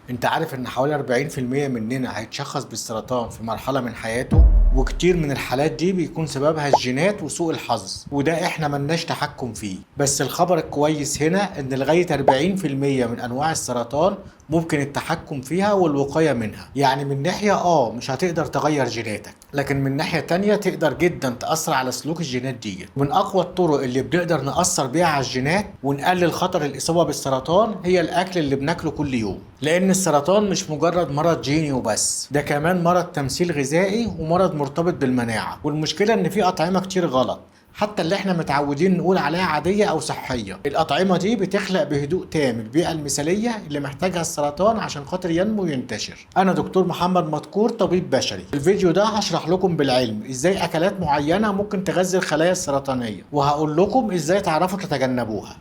انت عارف ان حوالي 40% مننا هيتشخص بالسرطان في مرحلة من حياته، وكتير من الحالات دي بيكون سببها الجينات وسوء الحظ، وده احنا ملناش تحكم فيه. بس الخبر الكويس هنا ان لغاية 40% من انواع السرطان ممكن التحكم فيها والوقاية منها. يعني من ناحية مش هتقدر تغير جيناتك، لكن من ناحية تانية تقدر جدا تأثر على سلوك الجينات دي. من اقوى الطرق اللي بنقدر نأثر بيها على الجينات ونقلل خطر الإصابة بالسرطان هي الأكل اللي بناكله كل يوم، لأن السرطان مش مجرد مرض جيني وبس، ده كمان مرض تمثيل غذائي ومرض مرتبط بالمناعة. والمشكلة إن في أطعمة كتير غلط، حتى اللي احنا متعودين نقول عليها عادية أو صحية. الأطعمة دي بتخلق بهدوء تام البيئة المثالية اللي محتاجها السرطان عشان خاطر ينمو وينتشر. أنا دكتور محمد مدكور، طبيب بشري. الفيديو ده هشرح لكم بالعلم إزاي أكلات معينة ممكن تغذي الخلايا السرطانية، وهقول لكم إزاي تعرفوا تتجنبوها.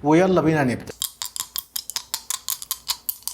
ويلا بينا نبدأ.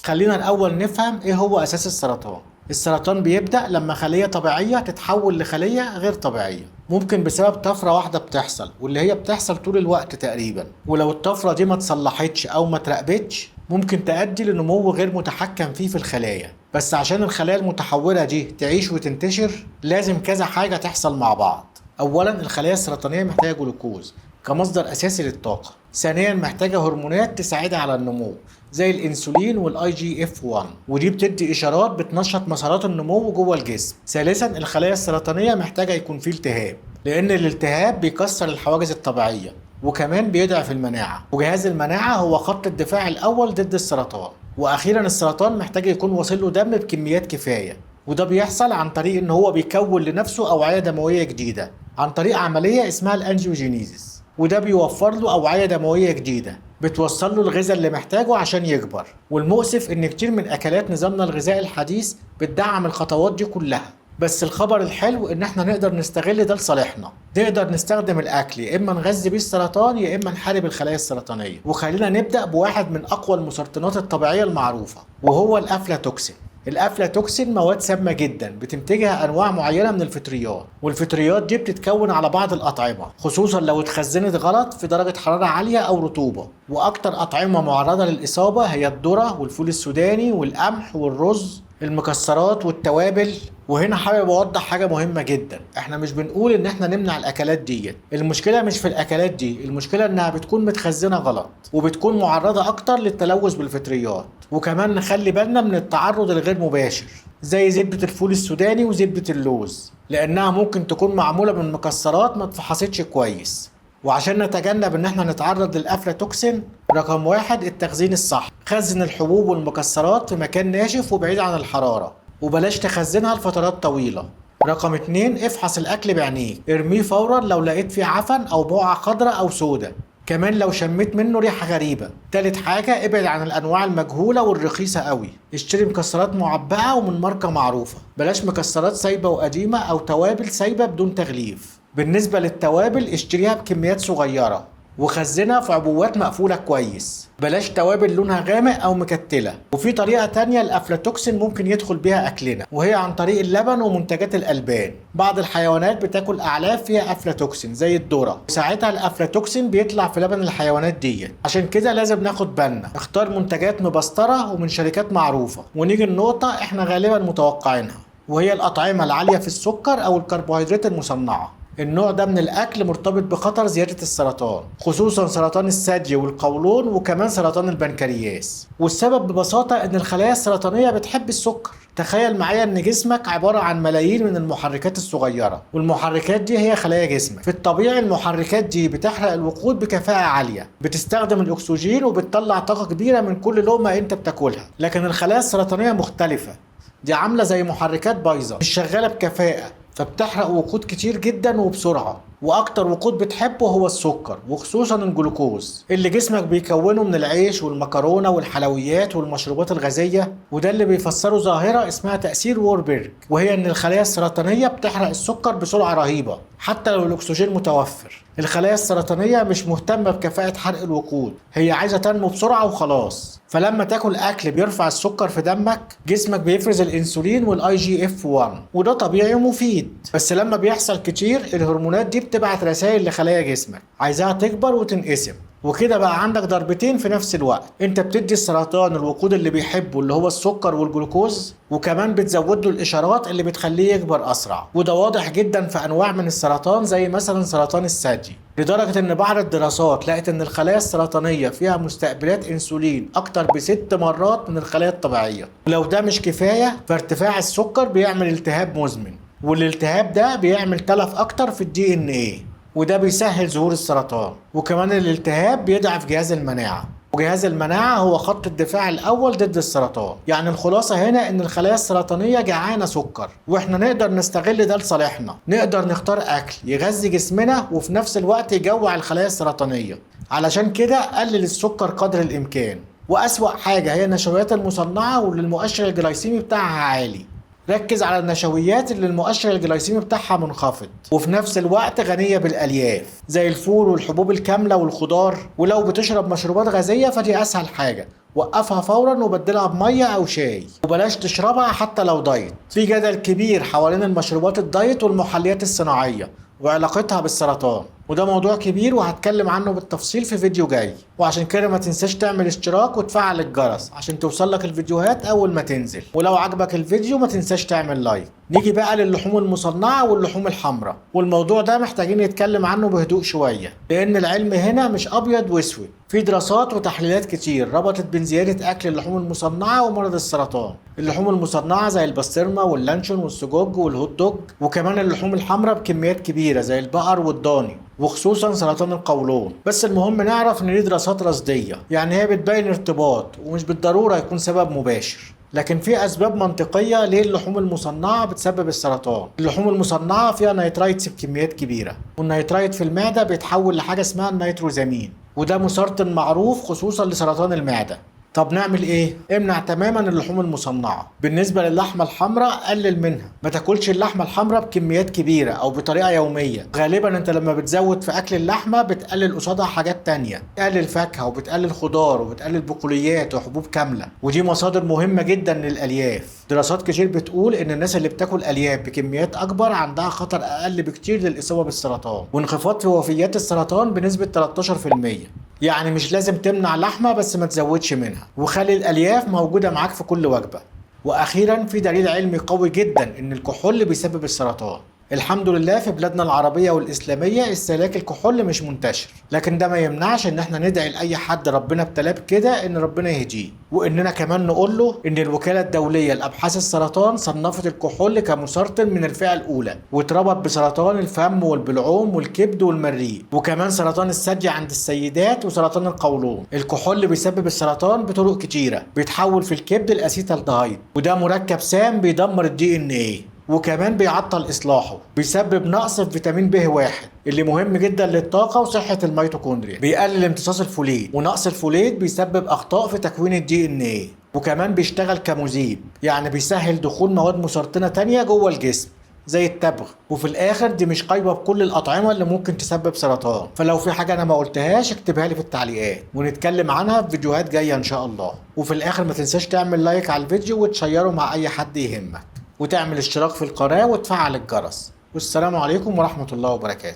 خلينا الأول نفهم إيه هو أساس السرطان. السرطان بيبدأ لما خلية طبيعية تتحول لخلية غير طبيعية، ممكن بسبب طفرة واحدة بتحصل، واللي هي بتحصل طول الوقت تقريبا. ولو الطفرة دي ما اتصلحتش أو ما تراقبتش ممكن تؤدي لنمو غير متحكم فيه في الخلايا. بس عشان الخلايا المتحولة دي تعيش وتنتشر لازم كذا حاجة تحصل مع بعض. أولا، الخلايا السرطانية محتاجة جلوكوز كمصدر أساسي للطاقة. ثانيا، محتاجة هرمونات تساعدها على النمو زي الانسولين وال IGF 1، ودي بتدي اشارات بتنشط مسارات النمو جوه الجسم. ثالثا، الخلايا السرطانية محتاجة يكون فيه التهاب، لان الالتهاب بيكسر الحواجز الطبيعية وكمان بيضعف المناعة، وجهاز المناعة هو خط الدفاع الاول ضد السرطان. واخيرا، السرطان محتاج يكون واصل له دم بكميات كفاية، وده بيحصل عن طريق ان هو بيكون لنفسه اوعية دموية جديدة عن طريق عملية اسمها ال angiogenesis، وده بيوفر له أوعية دموية جديدة بتوصل له الغذاء اللي محتاجه عشان يكبر. والمؤسف إن كتير من أكلات نظامنا الغذائي الحديث بتدعم الخطوات دي كلها. بس الخبر الحلو إن إحنا نقدر نستغل ده لصالحنا، نقدر نستخدم الأكل يا إما نغذي بيه السرطان يا إما نحارب الخلايا السرطانية. وخلينا نبدأ بواحد من أقوى المسرطنات الطبيعية المعروفة، وهو الأفلاتوكسين. الأفلاتوكسين مواد سامة جدا بتنتجها أنواع معينة من الفطريات، والفطريات دي بتتكون على بعض الأطعمة، خصوصا لو اتخزنت غلط في درجة حرارة عالية أو رطوبة. وأكتر أطعمة معرضة للإصابة هي الذرة والفول السوداني والقمح والرز، المكسرات والتوابل. وهنا حابب اوضح حاجة مهمة جدا، احنا مش بنقول ان احنا نمنع الاكلات ديت، المشكلة مش في الاكلات دي، المشكلة انها بتكون متخزنه غلط وبتكون معرضه اكتر للتلوث بالفطريات. وكمان نخلي بالنا من التعرض الغير مباشر زي زبدة الفول السوداني وزبده اللوز، لانها ممكن تكون معمولة من مكسرات ما اتفحصتش كويس. وعشان نتجنب ان احنا نتعرض للافلاتوكسين، رقم 1 التخزين الصح. خزن الحبوب والمكسرات في مكان ناشف وبعيد عن الحرارة، وبلاش تخزنها لفترات طويلة. رقم 2 افحص الاكل بعينيك، ارميه فورا لو لقيت فيه عفن او بقعة خضراء او سودة، كمان لو شميت منه ريحة غريبة. تالت حاجة ابعد عن الانواع المجهولة والرخيصة قوي، اشتري مكسرات معبأة ومن ماركة معروفة، بلاش مكسرات سايبة وقديمة او توابل سايبة بدون تغليف. بالنسبة للتوابل اشتريها بكميات صغيرة وخزنها في عبوات مقفولة كويس، بلاش توابل لونها غامق أو مكتلة. وفي طريقة تانية الأفلاتوكسين ممكن يدخل بيها أكلنا، وهي عن طريق اللبن ومنتجات الألبان. بعض الحيوانات بتاكل أعلاف فيها أفلاتوكسين زي الذرة، وساعتها الأفلاتوكسين بيطلع في لبن الحيوانات ديت. عشان كده لازم ناخد بالنا، اختار منتجات مبسترة ومن شركات معروفة. ونيجي النقطة احنا غالبا متوقعينها، وهي الأطعمة العالية في السكر أو الكربوهيدرات المصنعة. النوع ده من الأكل مرتبط بخطر زيادة السرطان، خصوصا سرطان الثدي والقولون وكمان سرطان البنكرياس. والسبب ببساطة إن الخلايا السرطانية بتحب السكر. تخيل معايا إن جسمك عبارة عن ملايين من المحركات الصغيرة، والمحركات دي هي خلايا جسمك. في الطبيعي المحركات دي بتحرق الوقود بكفاءة عالية، بتستخدم الأكسجين وبتطلع طاقة كبيرة من كل لقمة أنت بتاكلها. لكن الخلايا السرطانية مختلفة، دي عاملة زي محركات بايظة مش شغالة بكفاءة، فبتحرق وقود كتير جدا وبسرعة. واكتر وقود بتحبه هو السكر، وخصوصا الجلوكوز اللي جسمك بيكونه من العيش والمكرونة والحلويات والمشروبات الغازية. وده اللي بيفسره ظاهرة اسمها تأثير ووربرج، وهي ان الخلايا السرطانية بتحرق السكر بسرعة رهيبة حتى لو الاكسجين متوفر. الخلايا السرطانية مش مهتمة بكفاءة حرق الوقود، هي عايزة تنمو بسرعة وخلاص. فلما تاكل اكل بيرفع السكر في دمك، جسمك بيفرز الانسولين وال IGF 1، وده طبيعي ومفيد. بس لما بيحصل كتير الهرمونات دي بتبعت رسائل لخلايا جسمك عايزاها تكبر وتنقسم، وكده بقى عندك ضربتين في نفس الوقت، انت بتدي السرطان الوقود اللي بيحبه اللي هو السكر والجلوكوز، وكمان بتزود له الاشارات اللي بتخليه يكبر اسرع. وده واضح جدا في انواع من السرطان زي مثلا سرطان الثدي، لدرجة ان بعض الدراسات لقت ان الخلايا السرطانية فيها مستقبلات انسولين اكتر ب6 مرات من الخلايا الطبيعية. ولو ده مش كفاية فارتفاع السكر بيعمل التهاب مزمن، والالتهاب ده بيعمل تلف اكتر في الDNA، وده بيسهل ظهور السرطان. وكمان الالتهاب بيضعف جهاز المناعة، وجهاز المناعة هو خط الدفاع الأول ضد السرطان. يعني الخلاصة هنا إن الخلايا السرطانية جعانة سكر، وإحنا نقدر نستغل ده لصالحنا، نقدر نختار أكل يغذي جسمنا وفي نفس الوقت يجوع الخلايا السرطانية. علشان كده قلل السكر قدر الإمكان. وأسوأ حاجة هي النشويات المصنعة واللي المؤشر الجلايسيمي بتاعها عالي. ركز على النشويات اللي المؤشر الجلايسيمي بتاعها منخفض وفي نفس الوقت غنية بالألياف زي الفول والحبوب الكاملة والخضار. ولو بتشرب مشروبات غازية فدي أسهل حاجة، وقفها فورا وبدلها بمية أو شاي، وبلاش تشربها حتى لو diet. في جدل كبير حوالين المشروبات ال diet والمحليات الصناعية وعلاقتها بالسرطان، وده موضوع كبير وهتكلم عنه بالتفصيل في فيديو جاي. وعشان كده ما تنساش تعمل اشتراك وتفعل الجرس عشان توصلك الفيديوهات اول ما تنزل، ولو عجبك الفيديو ما تنساش تعمل like. نيجي بقى للحوم المصنعة واللحوم الحمراء، والموضوع ده محتاجين نتكلم عنه بهدوء شوية لان العلم هنا مش ابيض واسود. في دراسات وتحليلات كتير ربطت بين زيادة اكل اللحوم المصنعة ومرض السرطان. اللحوم المصنعة زي البسطرمة واللانشون والسجق وال hot dog، وكمان اللحوم الحمراء بكميات كبيرة زي البقر والضاني، وخصوصا سرطان القولون. بس المهم نعرف ان دي دراسات رصدية، يعني هي بتبين ارتباط ومش بالضرورة يكون سبب مباشر، لكن في اسباب منطقية ليه اللحوم المصنعة بتسبب السرطان. اللحوم المصنعة فيها nitrites بكميات كبيرة، وال nitrite في المعدة بيتحول لحاجة اسمها النيتروزامين، وده مسرطن معروف خصوصا لسرطان المعدة. طب نعمل ايه؟ امنع تماما اللحوم المصنعة. بالنسبة للحمة الحمراء قلل منها، ما تاكلش اللحمة الحمراء بكميات كبيرة او بطريقة يومية. غالبا انت لما بتزود في اكل اللحمة بتقلل قصادها حاجات تانية، بتقلل فاكهة وبتقلل خضار وبتقلل بقوليات وحبوب كاملة، ودي مصادر مهمة جدا للالياف. دراسات كتير بتقول ان الناس اللي بتاكل الياف بكميات اكبر عندها خطر اقل بكتير للاصابة بالسرطان، وانخفاض في وفيات السرطان بنسبة 13%. يعني مش لازم تمنع لحمة، بس ما تزودش منها، وخلي الألياف موجودة معاك في كل وجبة. وأخيرا في دليل علمي قوي جدا إن الكحول بيسبب السرطان. الحمد لله في بلادنا العربية والإسلامية استهلاك الكحول مش منتشر، لكن ده ما يمنعش إن احنا ندعي لأي حد ربنا ابتلاه بكده إن ربنا يهديه، وإننا كمان نقول له إن الوكالة الدولية لأبحاث السرطان صنفت الكحول كمسرطن من الفئة الأولى، واتربط بسرطان الفم والبلعوم والكبد والمريء، وكمان سرطان الثدي عند السيدات وسرطان القولون. الكحول بيسبب السرطان بطرق كتيرة، بيتحول في الكبد الأسيتالدهيد، وده مركب سام بيدمر الDNA، وكمان بيعطل إصلاحه، بيسبب نقص في فيتامين ب1 اللي مهم جدا للطاقة وصحة الميتوكوندريا، بيقلل امتصاص الفوليت، ونقص الفوليت بيسبب أخطاء في تكوين الDNA، وكمان بيشتغل كمذيب، يعني بيسهل دخول مواد مسرطنة تانية جوه الجسم زي التبغ. وفي الاخر دي مش قايمة بكل الاطعمة اللي ممكن تسبب سرطان، فلو في حاجة انا ما قلتهاش اكتبها لي في التعليقات ونتكلم عنها في فيديوهات جاية ان شاء الله. وفي الاخر ما تنساش تعمل like على الفيديو وتشيره مع اي حد يهمك، وتعمل اشتراك في القناة وتفعل الجرس. والسلام عليكم ورحمة الله وبركاته.